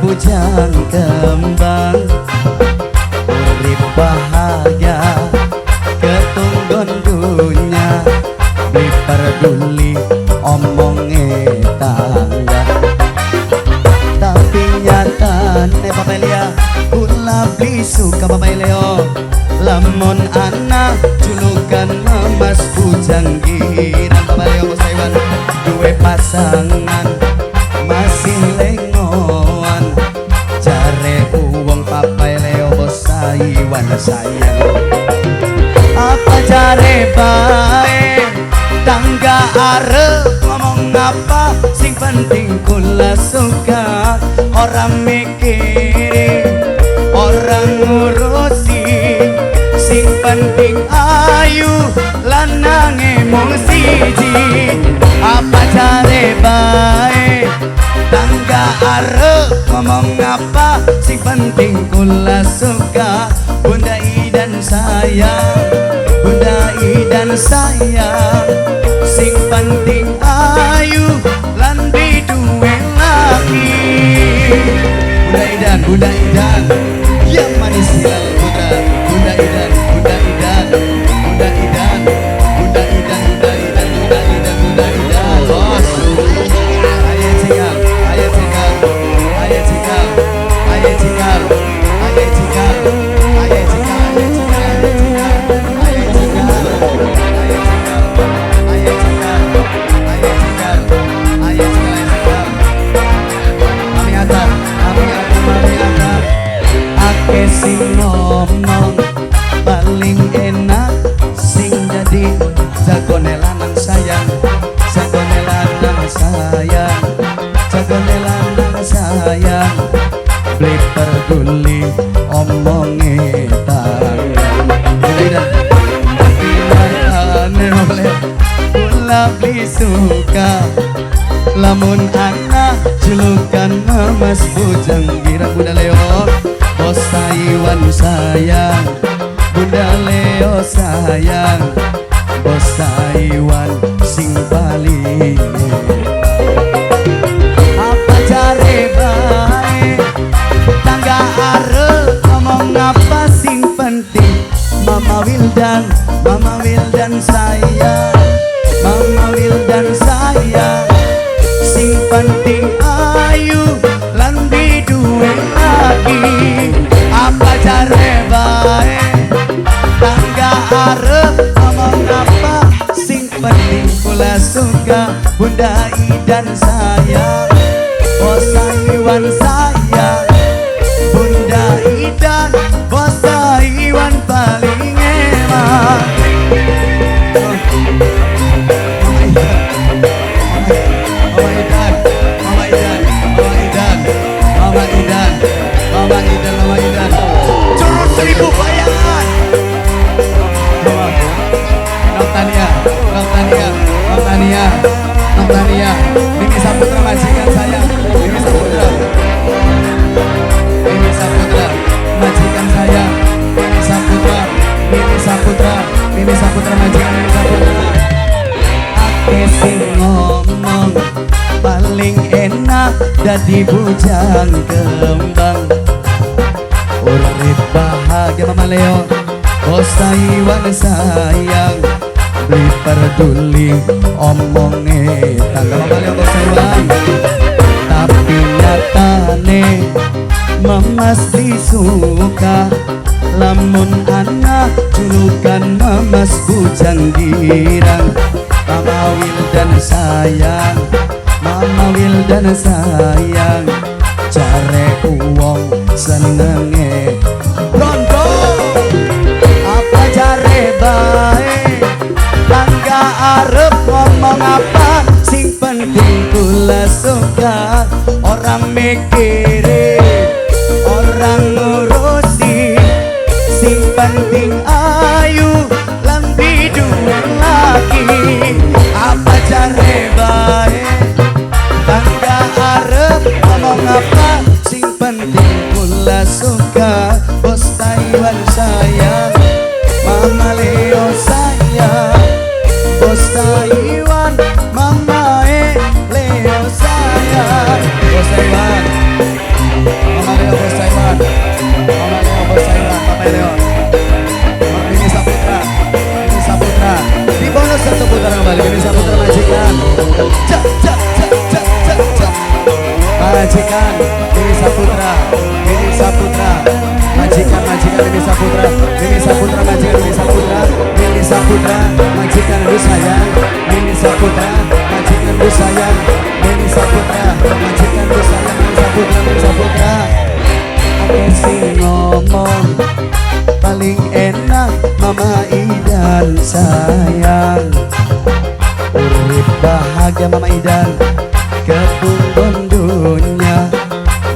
bujang kembang. Urip bahagia ketunggon dunya, beli peduli omonge tangga. Tapi nyatane Papa Elia kula beli suka Papa Leo. Lamun anak julukan Mas Bujang Girang. Papa Leo Bos Taiwan duwe pasangan masih lengoan. Jare uwong Papa Leo Bos Taiwan sayang. Apa jare bae tangga arep ngomong apa, sing penting kula suka. Orang mikiri, orang ngurusi, sing penting ayu lanange mung siji. Apa jare bae tangga arep ngomong apa, sing penting kula suka. Bunda Idan sayang, Bunda Idan sayang, sing penting ayu lan duwe laki. Bunda Idan, Bunda Idan, yang manis Hilal Putra. Bunda Idan, Bunda Idan, Bunda Idan, Bunda Idan, Bunda Idan, Bunda Idan, Bunda Idan, bos. Ayo cikal, ayo cikal, ayo cikal, ayo cikal, ayo cikal, ayo cikal, ayo cikal, ayo cikal, ayo cikal, ayo cikal, ayo cikal, ayo cikal. Mami Atar, Mami Atar, Mami Atar. Ake sing ngomong paling enak sing jadi jagone lanang sayang, jagone lanang sayang, jagone lanang sayang. Beli peduli omonge tangga. Kula beli suka lamun anak julukan Mas Bujang Girang. Bunda Leo Bos Taiwan sayang, Bunda Leo sayang, Bos Taiwan sing paling. Apa jare bae tangga arep ngomong apa, sing penting Mama Wildan, Mama Wildan sayang, Mama Wildan sayang, sing penting ayu lan duwe laki. Apa jare bae tangga arep ngomong apa, sing penting kula suka. Bunda Idan sayang, Bos Taiwan sayang, Bunda Idan, Bos Taiwan paling enak. Mama Idan, Mama Idan, Mama Idan, Mama Idan, Mama Idan, Mama Idan, curut seribu bayangan. Noktania, Noktania, Noktania, Noktania, Mimi Saputra majikan saya, Mimi Saputra, Mimi Saputra majikan saya, Mimi Saputra, Mimi Saputra, Mimi Saputra majikan Mimi Saputra. Ake sing ngomong paling enak dadi bujang kembang. Urip bahagia Mama Leo Bos Taiwan sayang, beli peduli omonge tangga. Mama Leo Bos Taiwan. Tapi nyatane Mamas suka lamun anak julukan Mamas Bujang Girang. Mama Wildan sayang, Mama Wildan sayang, jare uwong senenge rondo. Apa jare bae tangga arep ngomong apa, sing penting kula suka. Orang mikire, orang ngurusi, sing penting ayu lan duwe laki. Apa jare bae tangga arep ngomong apa, sing penting kula suka. Bos Taiwan sayang, Mama Leo sayang, Bos Taiwan, Mama Leo sayang, Bos Taiwan. Mama Leo Bos Taiwan, Mama Leo Bos Taiwan, Papa Leo, Mimi Saputra, Mimi Saputra, di bonus satu putaran kembali, Mimi Saputra majikan, cak cak cak cak cak cak, majikan, Mimi Saputra, Mimi Saputra, majikan majikan Mimi Saputra, Mimi Saputra majikan Mimi Saputra, Mimi Saputra majikan lu sayang, Mimi Saputra majikan lu sayang, Mimi Saputra majikan lu sayang, Mimi Saputra, Mimi Saputra. Akeh sing ngomong paling enak Mama Idan sayang, urip bahagia Mama Idan ketunggon dunya,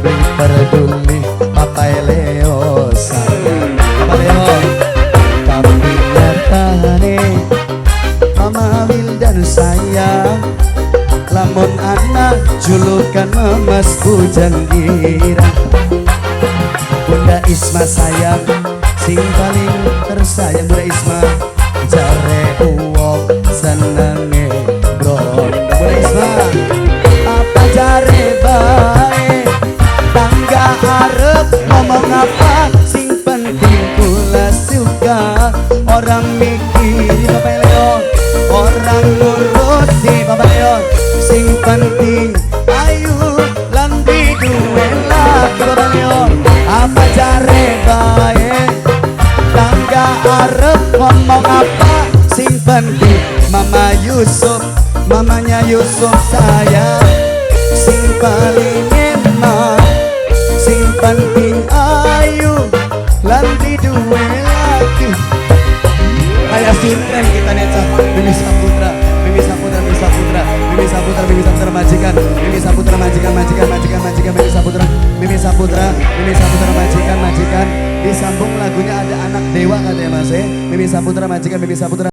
beli peduli Papa Leo sayang, Papa Leo. Tapi nyatane Mama Wildan sayang, lamun anak julukan memes bujang girang. Bunda Isma sayang, sing paling tersayang Bunda Isma, jare uwong senenge brondo Bunda Isma. Apa jare bae tangga arep ngomong apa, sing penting kula suka. Orang mikir Bapak Leo, orang ngurusi Bapak Leo, sing penting ayu lan duwe laki Bapak Leo. Apa jare bae tangga arep ngomong apa, sing penting Mama Yusuf, mamanya Yusuf sayang, sing paling enak, sing penting ayu lan duwe laki. Kayak sinten kita nih, Mimi Saputra, Mimi Saputra, Mimi Saputra, Mimi Saputra, Mimi Saputra majikan, Mimi Saputra majikan, majikan, majikan, majikan, Mimi Saputra, Mimi Saputra, Mimi Saputra majikan, majikan. Disambung lagunya ada anak dewa katanya Mas. Mimi Saputra majikan, Mimi Saputra.